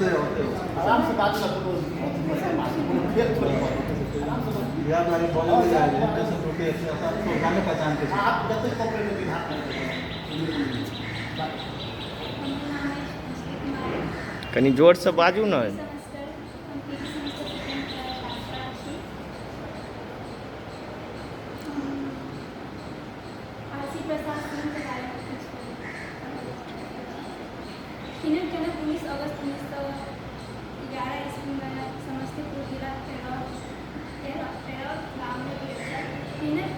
ओतै ओतै। आराम से बात कर, कोनो अथी मत, कोनो खेल थोड़ी बात। आराम से बात। बिहार वाली बॉलर भी आए हैं, जैसे टूटे सब जाने पहचान के। आप जब तक कॉपरेट नहीं हाथ नहीं। कनि जोरसँ बाजू ने। सेमेस्टर, हम पीजी सेमेस्टर सेकेंड छात्रा छी। आरसी प्रसाद सिंहके बारेमे किछु कहय। हिनक जन्म 19 अगस्त 1911 ईस्वीमे समस्तीपुर जिलाक एरौत गाममे भेल छल। हिनक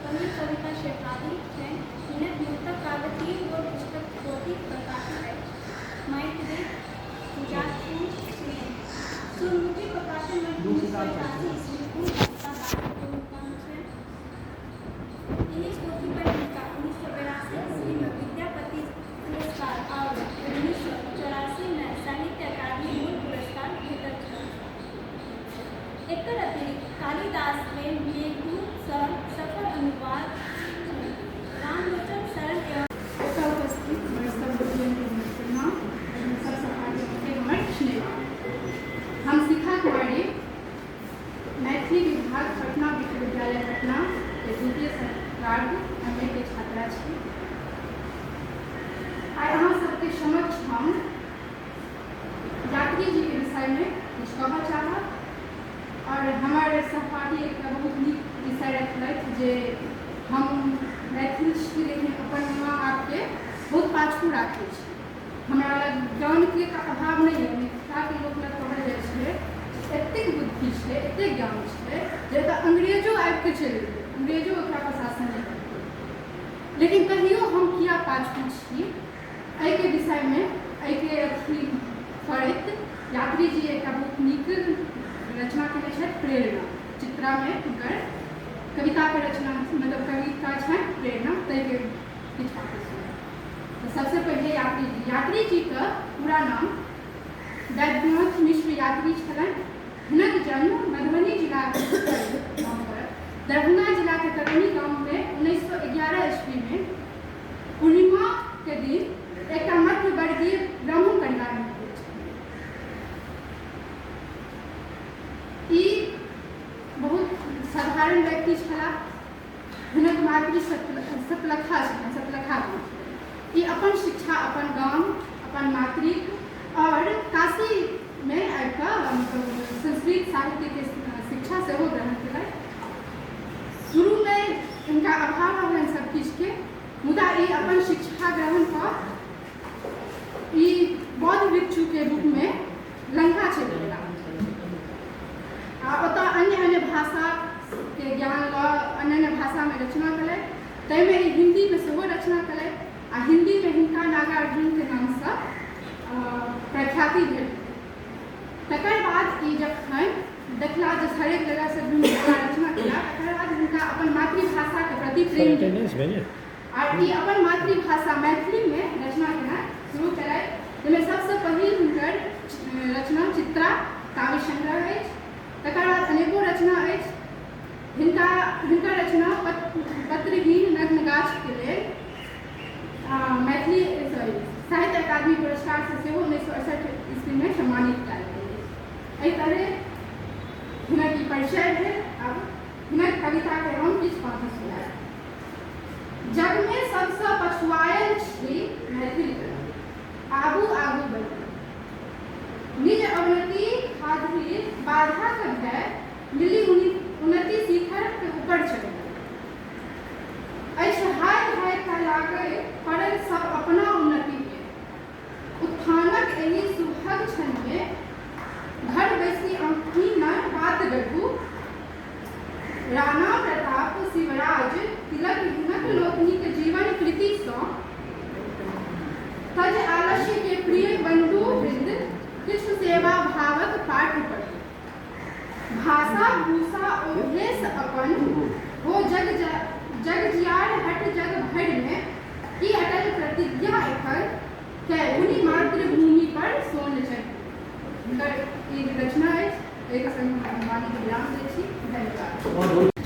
पहिल कविता शेफाली छनि। हिनक मुक्तक काव्य तीन गोट पुस्तक पोथी प्रकाशित अछि, माटि देख, पूजाक फूल, स्नेह। सूरमुखी प्रकाशनमे 1981 ईस्वी फूल कविता बालक छनि। एहि पोथी पर हिनका 1982 ईस्वीमे विद्यापति पुरस्कार आओर 1984मे साहित्य अकादमी मूल पुरस्कार भेटल छल। एकर अतिरिक्त कालिदास मेघदूतसँ सफल अनुवाद छल। रामलोचन शरण एवं ओतऽ उपस्थित हमर सब गुरुजनके हमर प्रणाम, सब सहपाठीके हमर स्नेह। हम शिखा कुमारी, मैथिली विभाग, पटना विश्वविद्यालय, पटना के द्वितीय सत्रार्ध एम ए के छात्रा छी। आइ अहाँ सबके समक्ष हम यात्री जीके विषयमे किछु कहऽ चाहब आओर हमर सहपाठी एकटा बहुत नीक विषय रखलथि जे हम मैथिल छी, लेकिन अपन माँ आपके बहुत पाछू राखै छी। हमरा लग ज्ञानके अभाव नहि यऽ। मिथिलाके लोक लग कहल जाइ छै एतेक बुद्धि छै, एतेक ज्ञान छै जे एतऽ अंग्रेजो आबिके चलि गेलै, अंग्रेजो ओकरा पर शासन नहि करतै। लेकिन तहियो हम किया पाछू छी, एहिके विषयमे, एहिके अथी करैत यात्री जी एकटा बहुत नीक रचना केने छथि, प्रेरणा। चित्रामे हुनकर कविताके रचना, मतलब कविता छनि प्रेरणा, ताहिके किछु बात सुनब। तऽ सबसँ पहिले यात्री जी, यात्री जीके पूरा नाम वैद्यनाथ मिश्र यात्री छलनि। हुनक जन्म मधुबनी जिलाके दरभंगा जिलाके कटनी गाममे 1911 ईस्वीमे पूर्णिमाके दिन एकटा मध्यवर्गीय ब्राह्मण परिवारमे भेल छल। ई बहुत साधारण व्यक्ति छलाह। हुनक मातृ सतलखा छलनि, सतलखा गाम। ई अपन शिक्षा अपन गाम, अपन मातृक आओर काशीमे आबि कऽ मतलब संस्कृत साहित्यके शिक्षा सेहो ग्रहण केलथि। शुरूमे हुनका अभाव रहलनि सब किछुके, मुदा ई अपन शिक्षा ग्रहण कऽ ई बौद्ध भिक्षुके रूपमे लंका चलि गेला आ ओतऽ अन्य अन्य भाषाके ज्ञान लऽ अन्य अन्य भाषामे रचना केलथि। ताहिमे ई हिन्दीमे सेहो रचना केलथि आ हिन्दीमे हिनका नागार्जुनके नामसँ प्रख्याति भेल। तकर बाद ई जखन देखला जे हरेक जगहसँ घुमि रचना केला, तकर बाद हुनका अपन मातृभाषाके प्रति प्रेम भेल आ ई अपन मातृभाषा मैथिलीमे रचना केनाइ शुरू केलथि, जाहिमे सबसँ पहिल हुनकर रचना चित्रा काव्य संग्रह अछि। तकर बाद अनेको रचना अछि। हिनकर रचना पत्रहीन नग्न गाछके लेल मैथिली सॉरी साहित्य अकादमी पुरस्कारसँ सेहो 1968 ईस्वीमे सम्मानित कयल गेल अछि। एहि तरहे हिनक ई परिचय भेल। आब हिनक कविताके हम किछु पाँति सुनायब। जगमे सबसँ पछुआयल छी मैथिल, आबू आगू बढ़ू। निज अवनति खाधि बाधाक भय मिली उन्नति शिखर के ऊपर चढ़ू। अछि हाय हाय कहलागय पड़ल सब अपना उन्नति के। उत्थानक एहि सुभग क्षणमे घर बैसि अहीं न बात गढ़ू। राणा प्रताप, शिवराज, तिलक हिनक लोकनिक जीवन कृतिसँ तज आलस्य के प्रिय बंधु वृंद किछु सेवा भावक पाठ पढ़ू। भाषा भूषा ओ भेष अपन हो जग जगजियार हट जग भरिमे की अटल प्रतिज्ञा एखन कै पुनि मातृभूमि पर सोन चढ़ू। हुनकर ई रचना अछि। एहिके संग हम वाणीके विराम दै छी। धन्यवाद।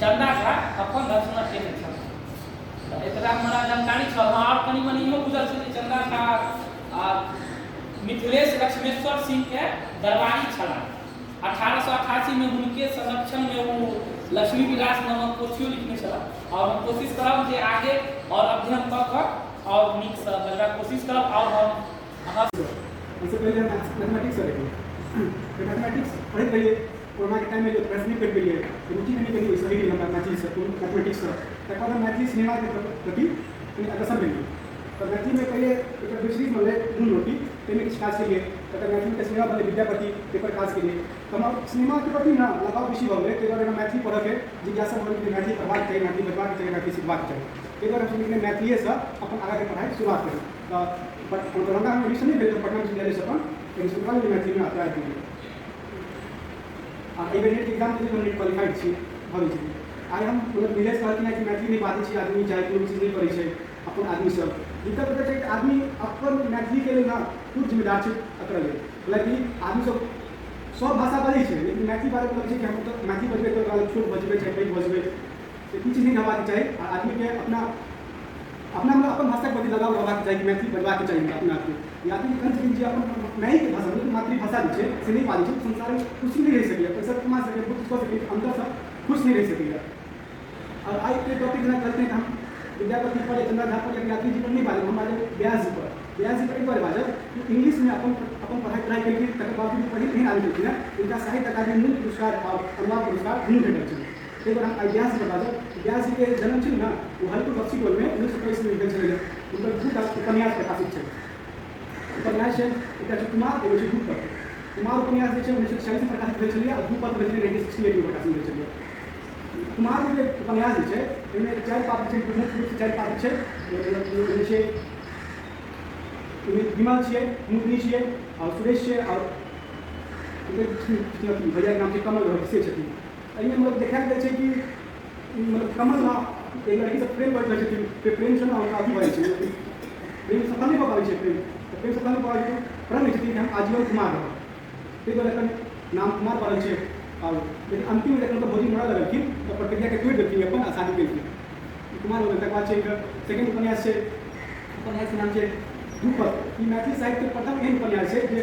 चन्दा झा अपन रचना केने छल, तऽ एतबा हमरा जानकारी छल। हँ, आओर कनि मनि इहो बुझल छै जे चन्दा झा आ मिथिलेश लक्ष्मेश्वर सिंह के दरबारी छलाह। 1888 में हुनके संरक्षण में ओ लक्ष्मी विलास नामक पोथियो लिखने छलाह। और हम कोशिश करब जे आगे और अध्ययन कऽ कऽ और नीकसँ बजबाक कोशिश करब। और हम अहाँ इससे पहले हम मैथमेटिक्स रहिए, मैथमेटिक्स पढ़ैत रहिए। कोरोनाके टाइममे जे प्रेस नहि करि पेलियै, रुचि नहि कनि ओहिसँ गेल हमरा मैथिलीसँ, मैथमेटिक्ससँ। तकर बाद हम मैथिली सिनेमाके प्रति कनि अग्रसर भेलियै। तऽ मैथिलीमे पहिले एकटा वेब सीरीज बनलै नून रोटी, ताहिमे किछु काज केलियै। तकर मैथिलीमे सिनेमा बनलै विद्यापति, ताहिपर काज केलियै। तऽ हमरा सिनेमाके प्रति ने लगाव बेसी भऽ गेलै। ताहि दुआरे हमरा मैथिली पढ़ऽके जिज्ञासा भऽ गेल कि मैथिली पढ़बाक चाही, मैथिली बजबाक चाही, मैथिली सिखबाक चाही। ताहि दुआरे हम सोचलियै मैथिलीएसँ अपन आगाँके पढ़ाइ शुरुआत करी। तऽ दरभंगामे एडमिशन नहि भेल, तऽ पटना विश्वविद्यालयसँ अपन एडमिशन करा लेलियै मैथिलीमे आ तैयार केलियै। आ एहि बेर नीट एग्जाम देलियै, हम नीट क्वालिफाइड छी भऽ गेल छी। आइ हम मतलब नीरज कहलखिन हँ कि मैथिली नहि बाजै छी आदमी, चाहे कोनो चीज नहि करै छै अपन आदमीसभ। दिक्कत एतऽ छै कि आदमी अपन मैथिलीके लेल ने खुद जिम्मेदार छै एकरा लेल। हालाँकि आदमीसभ सभ भाषा बाजै छै, लेकिन मैथिली बाजैके लगै छै कि हम तऽ मैथिली बजबै तऽ ओकरा छोट भऽ जेबै, चाहे पैघ भऽ जेबै। से ई चीज नहि रहबाक चाही। आ आदमीके अपना अपना मतलब अपन भाषाके प्रति लगाव रहबाक चाही कि मैथिली बजबाक चाही हमरा अपना आपके। ई आदमी कम से कम जे अपन मायके भाषा मतलब मातृभाषा जे छै से नहि बाजै छै, संसारमे खुशी नहि रहि सकैए। पैसा कमा सकैए, बहुत किछु कऽ सकैए, अन्दरसँ खुश नहि रहि सकैए। आओर आइके टॉपिक जेना कहलकै तऽ हम विद्यापति पर या चंदा झा पर या यात्री जी पर नहि बाजब, हम बाजब व्यास जी पर। व्यास जी पर एहि दुआरे बाजब कि इंग्लिशमे अपन अपन पढ़ाइ पढ़ाइ केलखिन, तकर बावजूद पढ़ि एहन आदमी छलखिन हेँ जिनका साहित्य अकादमी मूल पुरस्कार आओर अनुवाद पुरस्कार दुनू भेटल छलै। ताहि दुआरे हम आइ व्यास जी पर बाजब। व्यास जीके जन्म छै ने ओ हरिपुर बक्सी टोलमे 1923मे भेल छलै। हुनकर दूटा उपन्यास प्रकाशित छै। उपन्यास छै एकटा छै कुमार, एगो छै दूपत्र। कुमार उपन्यास जे छै 1946मे प्रकाशित भेल छलै आ दूपत्र भेल छलै 1968मे प्रकाशित भेल छलै। कुमार जे उपन्यास जे छै ओहिमे चारि पात्र छै, मुख्य रूपसँ चारि पात्र छै। ओहिमे छै ओहिमे विमल छियै, मुदनी छियै आओर सुरेश छियै आओर भैयाके नाम छै कमल से छथिन। एहिमे मतलब देखायल गेल छै कि मतलब कमल ने एक लड़कीसँ प्रेम करैत रहै छथिन, फेर प्रेमसँ ने हुनका अथी भऽ जाइ छै, प्रेम सफल नहि भऽ पाबै छै। प्रेम तऽ प्रेम सफल नहि भऽ पाबै छै, प्रण लै छथिन कि हम आजीवन कुमार रहब। ताहि दुआरे एखन नाम कुमार पड़ल छै। आओर लेकिन अन्तिममे जखन हुनकर भौजी मरऽ लगलखिन तऽ प्रतिज्ञाके तोड़ि देलखिन अपन आ शादी केलखिन, कुमार हो गेल। तकर बाद छै हिनकर सेकेंड उपन्यास छै, उपन्यासके नाम छै दूपद। ई मैथिली साहित्यके प्रथम एहन उपन्यास छै जे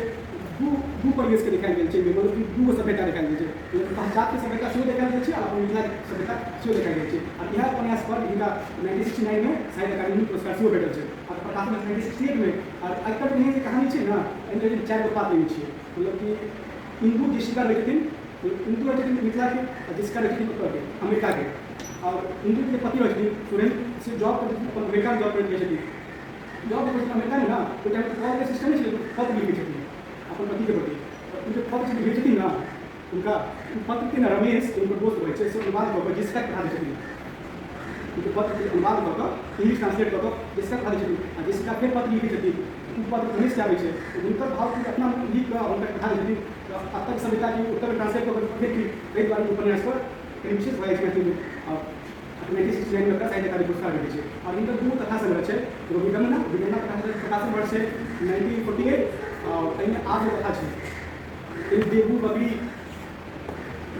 दू दू परिवेशके देखायल गेल छै, मतलब कि दूगो सभ्यता देखायल गेल छै। पाश्चात्य सभ्यता सेहो देखायल गेल छै आ अपन मिथिलाके सभ्यता सेहो देखायल गेल छै। आ इएह उपन्यास पर हिनका 1969मे साहित्य अकादमी पुरस्कार सेहो भेटल छै आ प्रकाशन 1968मे। आर एकर एहन जे कहानी छै ने, एहिमे चारि गो पात्र छियै, मतलब कि इंदू जेसिका रहै छथिन, इंदू रहै छथिन मिथिलाके आ जेसिका रहै छथिन ओतऽके अमेरिकाके। आओर इंदूके जे पति रहै छथिन सुरेन्द्र, से जॉब करै छथिन, अपन अमेरिकामे जॉब करैत रहै छथिन। जॉब करै छथिन अमेरिकामे ने, ओहि टाइममे कॉलके सिस्टम नहि छलै, पत्र लिखै छथिन अपन पतिके प्रति। ओ जे पत्र लिखै छथिन ने हुनका, ओ पत्रके ने रमेश हुनकर दोस्त रहै छै से अनुवाद कऽ कऽ जेसिकाके पठा दै छथिन। हुनकर पत्रके अनुवाद कऽ कऽ इंग्लिश ट्रांसलेट कऽ कऽ जेसिका पठा दै छथिन आ जेसिका फेर पत्र लिखै छथिन। ओ पत्र रमेशके आबै छै, हुनकर भावके अपना लिख कऽ हुनका पठा दै छथिन। तऽ एतऽ सभ्यताके उत्तर ट्रांसलेट कऽ कऽ फेर एहि दुआरे उपन्यास पर कनि विशेष भऽ जाइ छै मैथिलीमे। आओर 1969मे ओकरा साहित्य अकादमी पुरस्कार भेटै छै। आओर हिनकर दू कथा संग्रह छै, एगो विडम्बना, विडम्बना कथा संग्रह प्रकाशन वर्ष छै 1948 आओर एहिमे 8 गो कथा छै। एहिमे देबू, बकरी,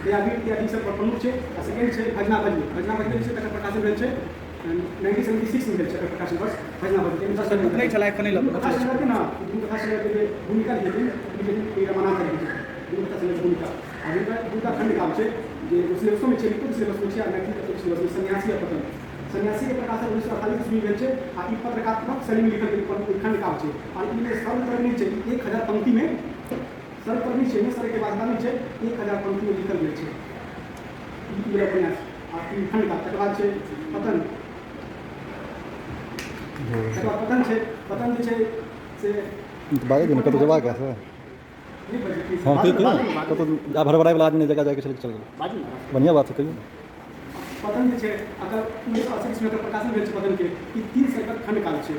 दयावीर इत्यादि सब प्रमुख छै। आ सेकेंड छै भजना भजनी, भजना भजनी जे छै तकर प्रकाशन भेल छै 1976मे भेल छै एकर प्रकाशन वर्ष भजना भजनी। नहि छलै एखन नहि कथा संग्रहके ने दुनू कथा संग्रहके जे भूमिका लिखलखिन लिखलखिन रमानाथ लिखलखिन दुनू कथा संग्रहके भूमिका। आ हुनकर दूटा खंडकाव्य छै जे सिलेबसोमे छै, लिखितो सिलेबसमे छै आ मैथिली सिलेबसमे, सन्यासी आ पतन। सन्यासीके प्रकाशन 1948 ईस्वीमे भेल छै आ ई पत्रकात्मक शैलीमे लिखल गेल खंडकाव्य छै। आओर एहिमे सर्वतर नहि छै, 1000 पंक्तिमे सर्वतर नहि छै, एहिमे सर्वके वास्ता नहि छै, 1000 पंक्तिमे लिखल गेल छै ई उपन्यास आ ई खंडकाव्य। तकर बाद छै पतन, तकर बाद पतन छै। पतन जे छै से बाजै ने कतहु जेबाक है? हँ ठीक ने, कतहु भरभराइ वाला आदमी नहि जगह जाइके छलै, चल गेलै, बढ़िआँ बात छै। कहियौ। पतन जे छै अगर 1980 ईस्वीमे एकर प्रकाशन भेल छै पतनके। ई 300 एकर खंडकाव्य छै।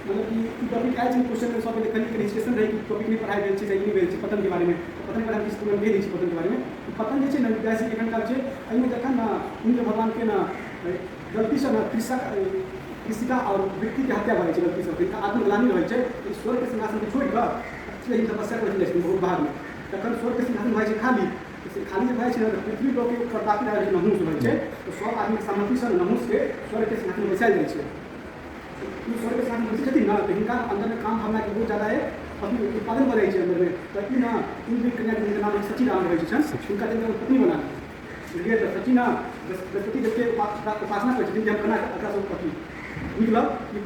मतलब कि ई टॉपिक आयल छै क्वेश्चनमे, सबके देखलियै कि रजिस्ट्रेशन रहै कि टॉपिक नहि पढ़ाइ भेल छै, नहि भेल छै पतनके बारेमे। पतनके बारेमे किछु तुरंत कहि दै छी पतनके बारेमे। पतन जे छै ने व्यास जीके खंडकाव्य छै। एहिमे जखन ने इन्द्र भगवानके ने गलतीसँ ने कृषक कृषिका आओर व्यक्तिके हत्या भऽ जाइ छै गलतीसँ, जिनका आत्मग्लानि रहै छै, ई स्वर्गके सिंहासनके छोड़ि कऽ लेकिन तपस्या करै छथिन बहुत बाहरमे। तखन स्वर्गके सिंहासन भऽ जाइ छै खाली। खाली जे भऽ जाइ छै ने तऽ पृथ्वी लोकके प्रतापी राजा जे नहुस रहै छै, तऽ सब आदमीके सहमतिसँ नहुसके स्वर्गके सिंहासन बैसायल जाइ छै। ओ स्वर्गके सिंहासन बैसै छथिन ने तऽ हिनका अन्दरमे काम भावनाके बहुत ज्यादा अथी उत्पादन भऽ जाइ छै अन्दरमे। तऽ ई ने इन्द्र कन्या जिनकर नाम सची राम रहै छनि, हुनका जिनकर पत्नी बना ली, बुझलियै? तऽ सची ने बृहस्पति देवके उपासना करै छथिन जे हम केना एकरासँ अथी निकलब,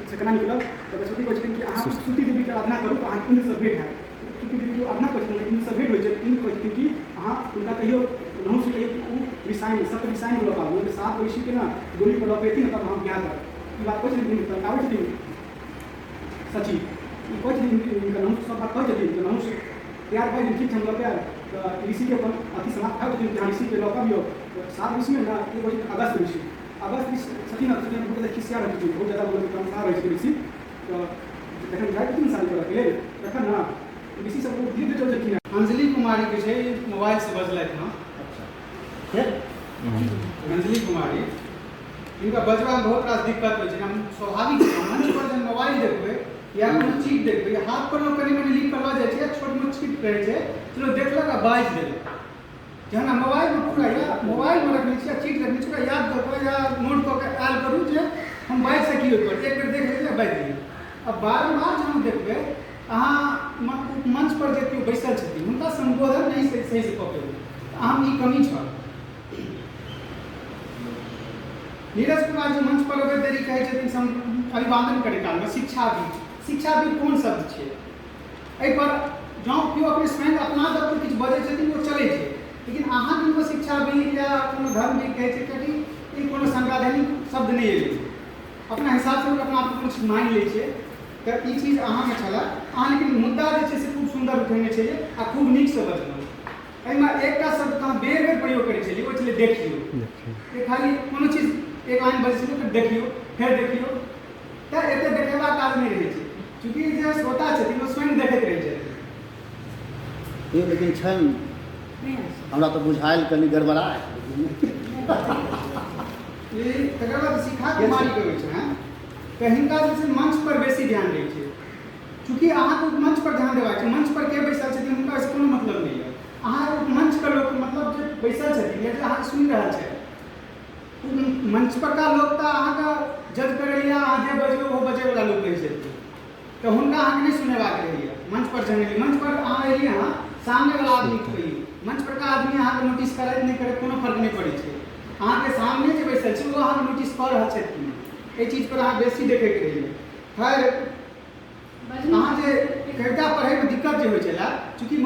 से केना निकलब। तऽ बृहस्पति कहै छथिन कि अहाँ स्तुति देवीके आराधना करू तऽ अहाँके इन्द्रसँ भेंट हैत। स्तुति देवीके आराधना करै छथिन, इन्द्रसँ भेंट होइ छै। इन्द्र कहै छथिन कि अहाँ हुनका कहियौ, नहुँसँ कहियौ कि ओ रिसाइन सप्त रिसाइन लऽ कऽ आबू, 7 ऋषिके ने डोली पर लऽ कऽ एथिन, तब हम बियाह करब। ई बात कहै छथिन इन्द्र। तऽ आबै छथिन सची, ई कहै छथिन हिनका नहुँस सब बात कहै छथिन। तऽ नहुँस तैयार भऽ गेल, ठीक छै, हम लऽ कऽ आयब। तऽ ऋषिके अपन अथी समाप्त भऽ छथिन कि अहाँ ऋषिके लऽ कऽ अबियौ। तऽ 7 ऋषिमे ने एगो छथिन अगस्त ऋषि। अगस्त ऋषि छथिन ने, छथिन बहुत ज्यादा खिसिया रहै छथिन, बहुत ज्यादा मतलब तमसा रहै छथिन ऋषि। तऽ जखन जाइ छथिन शादी करऽके लेल, तखन ने ऋषि सब धीरे धीरे चलै छलखिन। अंजलि कुमारी के छै, मोबाइल से बजलथि हँ। अंजलि कुमारी, हिनका बजबामे बहुत रास दिक्कत होइ छै। हम स्वाभाविक छै, मंच पर जहन मोबाइल देखबै या कोनो चीज देखबै, हाथ पर लोक कनि मनि लिख कऽ लऽ जाइ छै या छोट मोट छीट रहै छै, चलो देखलक आ बाजि देलक। जहन अहाँ मोबाइलमे पूरा या मोबाइलमे रखने छी या चीट रखने छी, ओकरा याद कऽ कऽ या नोट कऽ कऽ आयल करू जे हम बाजि सकी ओहिपर। एक बेर देख लेलियै, बाजि देलियै। आ बारम्बार जहन देखबै, अहाँ मंच पर जे केओ बैसल छथिन हुनका सम्बोधन नहि सहीसँ कऽ पेबै, तऽ अहाँमे ई कमी छल। नीरज कुमार जी मंच पर अबैत देरी कहै छथिन अभिवादन करै कालमे शिक्षाविद। शिक्षाविद कोन शब्द छै? एहिपर जँ केओ अपने स्वयं अपना दऽ कऽ किछु बजै छथिन ओ चलै छै, लेकिन अहाँ किनको शिक्षाविद या कोनो धर्मविद कहै छै, कियाकि ई कोनो संवैधानिक शब्द नहि एलै, अपना हिसाबसँ लोक अपना आपके किछु मानि लै छै। तऽ ई चीज अहाँमे छलए। अहाँ लेकिन मुद्दा जे छै से खूब सुन्दर उठेने छलियै आ खूब नीकसँ बजलहुँ। एहिमे एकटा शब्द अहाँ बेर बेर प्रयोग करै छलियै, ओ छलै देखियौ। एक खाली कोनो चीज एक लाइन बजै छलै, फेर देखियौ, फेर देखियौ। तऽ एते देखेबाक काज नहि रहै छै, चूँकि जे श्रोता छथिन ओ स्वयं देखैत रहै छथिन। यौ लेकिन छनि, हमरा तऽ बुझायल कनि गड़बड़ा। ई तकर बाद शिखा कुमारी के होइ छै तऽ हिनका जे छै मंच पर बेसी ध्यान रहै छै। चूँकि अहाँके मंच पर ध्यान देबाक छै, मंच पर के बैसल छथिन हुनका ओहिसँ कोनो मतलब नहि यऽ। अहाँ मंच पर लोक मतलब जे बैसल छथिन या जे अहाँके सुनि रहल छथि, मंच परका लोक तऽ अहाँके जज करैए, अहाँ जे बजबै ओहो बजैवला लोक रहै छथिन, तऽ हुनका अहाँके नहि सुनेबाक रहैए। मंच पर जहन एलियै, मंच पर अहाँ एलियै हँ, सामनेवला आदमीके कहियौ, मंच परका आदमी अहाँके नोटिस करैत नहि करैत कोनो फर्क नहि पड़ै छै। अहाँके सामने जे बैसल छै ओ अहाँके नोटिस कऽ रहल छथि कि नहि, एहि चीजपर अहाँ बेसी देखैके रहैए। खैर अहाँ जे कविता पढ़ैमे दिक्कत जे होइ छलै, चूँकि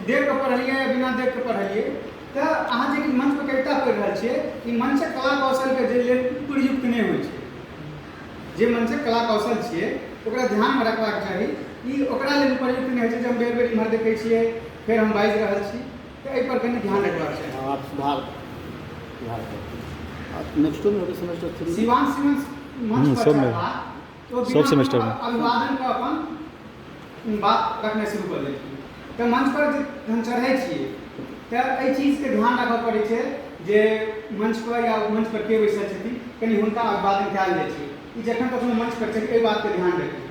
देख कऽ पढ़लियै या बिना देख कऽ पढ़लियै, तऽ अहाँ जे मंचपर कविता पढ़ि रहल छियै, ई मंचक कला कौशलके जे लेल उपयुक्त नहि होइ छै। जे मंचक कला कौशल छियै ओकरा ध्यानमे रखबाक चाही। ई ओकरा लेल उपयुक्त नहि होइ छै जे हम बेर बेर इम्हर देखै छियै फेर हम बाजि रहल छी, तऽ एहिपर कनि ध्यान रखबाक चाही। आब सुधार सुधार नेक्स्टो में होतै सेमेस्टर 3। शिवांश मंच पर सबमे। चढ़ला तो सब बिना सेमेस्टर में। अभिवादन के अपन बात रखनाइ शुरू कऽ देलखिन। तऽ मंच पर जे हम चढ़ै छियै तऽ एहि चीजके ध्यान राखऽ पड़ै छै जे मंच पर या मंच पर के बैसल छथिन, कनि हुनका अभिवादन कयल जाइ छै। ई जखन कखनो मंच पर चढ़ी एहि बातके ध्यान रखियौ।